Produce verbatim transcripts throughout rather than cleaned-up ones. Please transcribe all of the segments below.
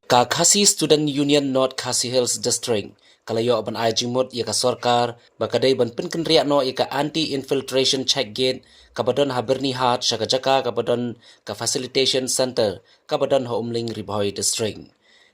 Ka Khasi Student Union North Khasi Hills District ka la ïoh ban ai jingmut ïa ka sorkar ba ka dei ban pynkynriah noh ïa ka anti-infiltration check gate kaba don ha Byrnihat sha ka jaka kaba don ka facilitation center kaba don ha Umling, Ri Bhoi District.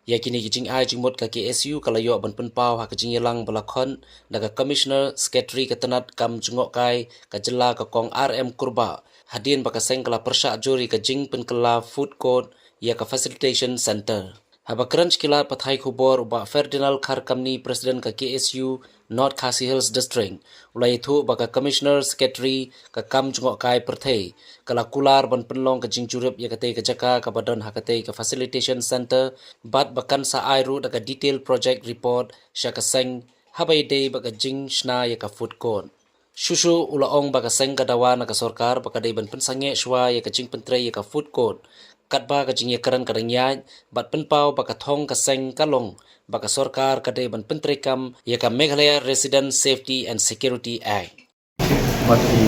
Ïa kine ki jingai jingmut ka K S U ka la ïoh ban pynpaw ha ka jingïalang ba la khot da ka Commissioner Secretary ka tnat kam jngohkai ka jylla, ka Kong R M Kurbah, hadien ba ka seng ka la pyrshah jur ïa ka jingpynkylla food court ïa ka facilitation center. Haba kren sha ki lad pathai khubor, u Bah Ferdinand Kharkamni, President ka K S U North Khasi Hills District, u la ïathuh ba ka Commissioner Secretary ka kam jngohkai pyrthei ka la kular ban pynlong ka jingjurip ïa katei ka jaka kaba don ha katei ka facilitation center, bad ba kan sa ai ruh da ka detail project report sha ka seng haba ïadei bad ka jingshna ïa ka food court. Shuh shuh u la ong ba ka seng ka dawa na ka sorkar ba ka dei ban pynsangeh shuwa ïa ka jingpyntrei ïa ka food court katba ka jingïakren ka dang ïaid, bad pynpaw ba ka thong ka seng ka long ba ka sorkar ka dei ban pyntreikam ïa ka Meghalaya Resident Safety and Security Act. Bad i,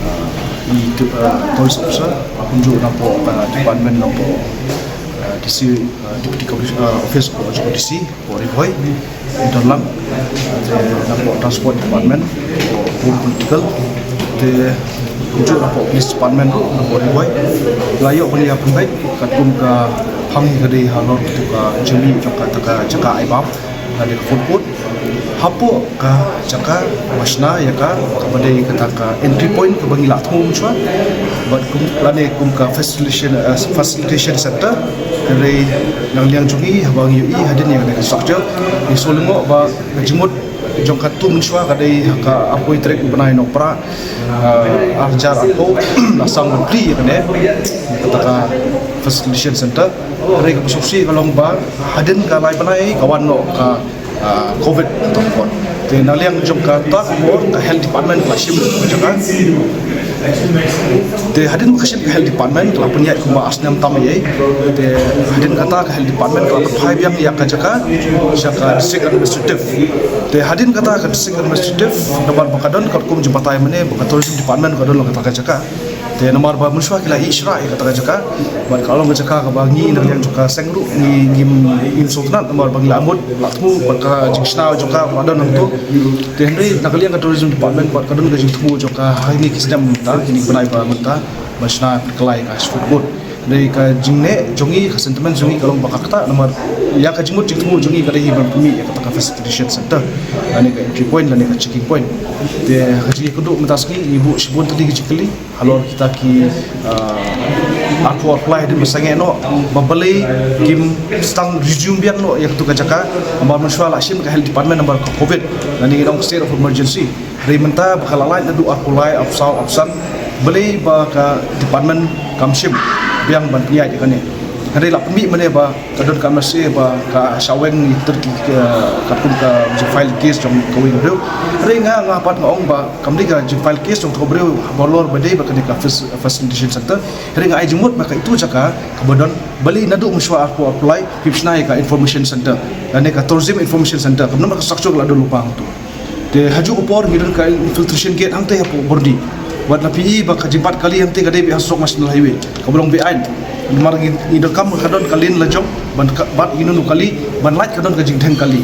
uh, i tu, uh, police officer, kumjuh napoh, uh, department napoh, uh, D C, uh, Deputy Commissioner, uh, Office of D C, Ri Bhoi, i don lang, te napoh Transport Department, napoh Home Political, te kumjuh napoh Police Department, napoh Ri Bhoi. La ïoh ban ïa pynbeit katkum ka phang hi ka dei halor tu ka jingmih jong kata ka jaka ai bam, ka dei ka food court. Hapoh ka jaka ba shna ïa ka, kaba dei kata ka entry point kaba ngi la thmu mynshwa, bad kum lane kum ka facilitation, uh, facilitation center. Hynrei na ka liang jong ngi, haba ngi ïohi hadien ïa kane ka structure, ngi shu lyngngoh ba ka jingmut jong katu mynshwa ka dei ha ka arphew tarik u bnai Nohprah, uh, ar hajar arphew, la sdang ban plie ïa kane, kata ka facilitation center. Hynrei kaba sngewsih ka long ba hadien ka lai bnai ka wan noh ka, ah, covid. Te na liang jong kata ka por ka health department ka la shim ka jaka. Te hadien ba ka shim ka health department ka la pynïaid kumba ar snem tam ei. Te hadien kata ka health department ka la pynphai biang ïa ka jaka sha ka district administrative. Te hadien kata ka district administrative, namar ba ka don katkum jingbatai mynne ba ka tourism department ka don la kata ka jaka. Te namar ba mynshwa ki la ïehnoh ïa kata ka jaka, bad ka long ka jaka kaba ngi na liang jong ka seng ruh ngi, ngim, ngim sngewtynnat namar ba ngi la mut, la thmu bad ka jingshna jong ka ba don hangto. Te hynrei na ka liang ka tourism department bad ka don ka jingthmu jong ka ha kine ki snem mynta, kine ki bnai ba mynta, ban shna pynkylla ïa ka food court. Hynrei ka jingneh jong ngi, ka sentiment jong ngi ka long ba ka ktah namar ïa ka jingmut jingthmu jong ngi ka dei hi ban pynmih ïa kata ka facilitation center, lane ka entry point, lane ka checking point. Te ka jingïakynduh mynta sngi ngi buh shibun tylli ki jingkylli halor kita ki, ah, arphew arphew lai hadien ba sangeh noh, ba balei kim sdang resume biang noh ïa katu ka jaka, namar mynshwa la shim ka health department namar ka covid, lane ngi ong state of emergency. Hynrei mynta ba ka la lait naduh arphew lai, arphew saw, arphew san, balei ba ka department kam shim biang ban pynïaid ïa kane. Hynrei la pynmih mynne ba ka don ka M S A ba ka shah weng ïa ki, eh, katkum ka jingfile case jong kawei ka briew. Hynrei nga, nga pat nga ong ba kam dei ka jingfile case jong kawei ka briew halor ba dei ba kane ka fac-, facilitation center. Hynrei nga ai jingmut ba ka itu jaka kaba don, balei naduh mynshwa arphew arphew lai kim shna ïa ka information center, lane ka tourism information center, kam namar ka structure ka la don lypa hangto. Te hajuh ka por ngi don ka infiltration gate hangtei hapoh Byrni. Wat la phi i ba ka jingbat kali hangtei ka dei beit ha surok National Highway, kaba long beaiñ. Namar ngi, ngi donkam ka don ka lane la jong, ban ka, bat ngi nunu kali, ban lait ka don ka jingdheng kali.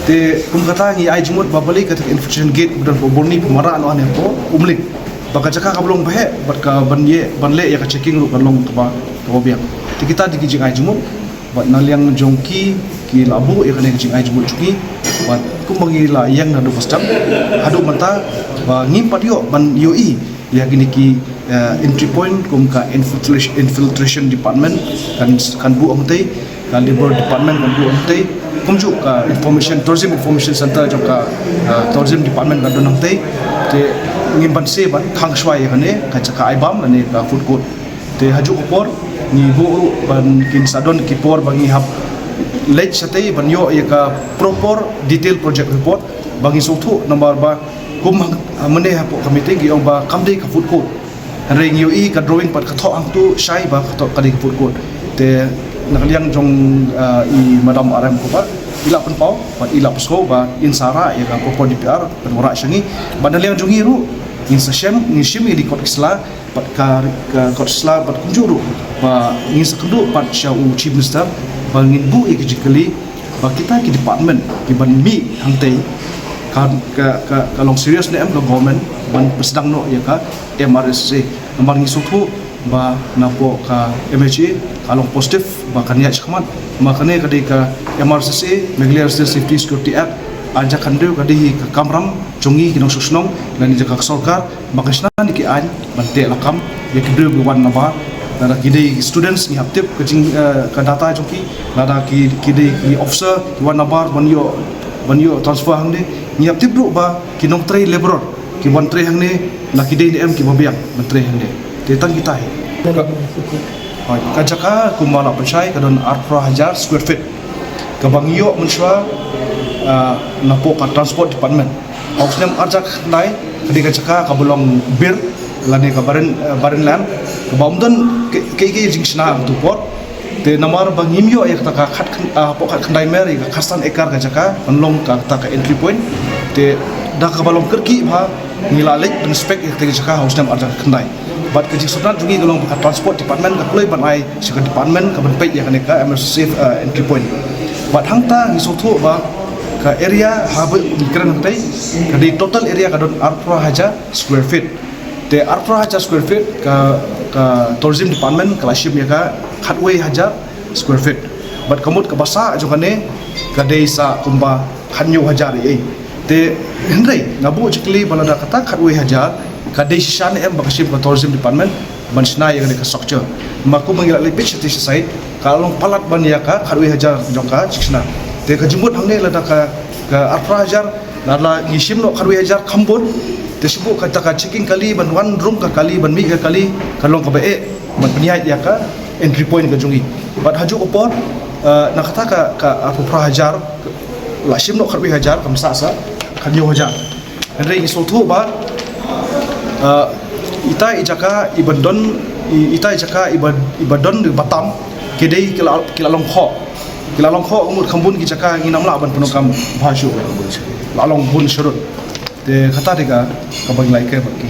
Te kum kata ngi ai jingmut ba balei kata ka infiltration gate kaba don hapoh Byrni phi mareh noh hangne hapoh Umling. Ba ka jaka kaba long ba heh, bad ka ban ïeh, ban leh ïa ka checking ruh kan long kaba, kaba biang. Te kita dei ki jingai jingmut. Bad na liang jong ki, ki la buh ïa kane ka jingai jingmut jong ki. Bad kumba ngi la ïeng naduh ba sdang haduh mynta, ba ngim pat ïoh ban ïohi ïa kine ki, eh, entry point kum ka infiltration, infiltration department kan, kan buh hangtei, ka labour department kan buh hangtei, kumjuh ka information, tourism information center jong ka, eh, tourism department kan don hangtei. Te ngim banse ban khang shuwa ïa kane ka jaka ai bam lane ka food court. Te hajuh ka por ngi buh ruh ban kin sa don ki por ba ngi hap leit shatei ban ïoh ïa ka proper detail project report ba ngi sngewthuh, namar ba kum ha, ha mynne hapoh ka meeting ki ong ba kam dei ka food court. Hynrei ngi ïohi ka drawing pat ka thoh hangto shai ba ka thoh ka dei ka food court. Te na ka liang jong, ah, i Madam R M Kurbah, i la pynpaw bad i la pynshong ba in sa rah ïa ka proper D P R ban wanrah sha ngi. Bad na liang jong ngi ruh ngin sa shem, ngin shim ïa ki kot ki sla, bad ka, ka kot sla bad kumjuh ruh ba ngin sa kynduh pat sha u Chief Minister ba ngin buh ïa ki jingkylli ba kita ki department ki ban mih hangtei ka, ka, ka, ka long serious ne em ka government ban pynsdang noh ïa ka M R S S A. Namar ngi sngewthuh ba napoh ka M H A ka long positive ba kan ïaid shakhmat. Namar kane ka dei ka M R S S A, Meghalaya Residential Safety Security Act, ar hajar khathynriew ka dei hi ka kamram jong ngi ki nongshong shnong lane jong ka sorkar ba kan shna ïa ki aiñ ban teh lakam ïa ki briew ba wan nabar. Lada ki dei students ngi hap tip ka jing, eh, ka data jong ki, lada ki, ki dei ki officer ki wan nabar ban ïoh, ban ïoh transfer hangne, ngi hap tip ruh ba ki nongtrei laborer ki wan trei hangne la ki dei ne em ki ba biang ban trei hangne. Te tang kita hi. Ka, hooid, ka jaka kumba la pynshai ka don arphew hajar square feet. Kaba ngi ïoh mynshuwa, ah, napoh ka transport department. Ha u snem ar hajar khyndai ka dei ka jaka kaba long bir lane ka barren, eh, barren land, kaba ym don kaei kaei jingshna ha kato ka por. Te namar ba ngim ïoh ïa kata ka khat khyn-, ah, hapoh khatkhyndai mer ïa ka khatsan ekar ka jaka ban long kata ka entry point. Te da kaba long kyrkieh bha ngi la leit ban inspect ïa kata ka jaka ha u snem ar hajar khyndai. Bad ka jingsngewtynnat jong ngi ka long ba ka transport department ka kloi ban ai sha ka department ka ban peit ïa kane ka M R S S A, eh, entry point. Bad hangta ngi sngewthuh ba ka area haba ngi kren hangtei ka dei total area ka don arphew hajar square feet. Te arphew hajar square feet ka, ka tourism department ka la shim ïa ka khatwei hajar square feet. Bad ka mut kaba sah jong kane ka dei sa kumba khathynñiew hajar ei ei. Te hynrei nga buh jingkylli ba lada kata khatwei hajar ka dei shisha ne em ba ka shim ka tourism department ban shna ïa kane ka structure. Ma kumba ngi la leit peit shatei sha site ka long palat ban ïa ka khatwei hajar jong ka jingshna. Te ka jingmut hangne lada ka, ka arphew hajar lada ngi shim noh khatwei hajar kham bun. Te shu buh kata ka checking kali ban wan rung ka kali ban mih ka kali ka long kaba eh ban pynïaid ïa ka entry point ka jong ngi. Bad ha kajuh ka por, eh, na kata ka, ka arphew hajar la shim noh khatwei hajar kam sah sa khathynñiew hajar. Hynrei ngi sngewthuh ba, eh, ita i jaka i ba don, i, ita i jaka i ba, i ba don i ba tam ki dei ki la, ki la long khoh. Ki la long khoh, ka mut kham bun ki jaka ngim lah ban pyndonkam bha shuh. La long bun sharud. Te kata dei ka, kaba ngi la ïakren bad ki.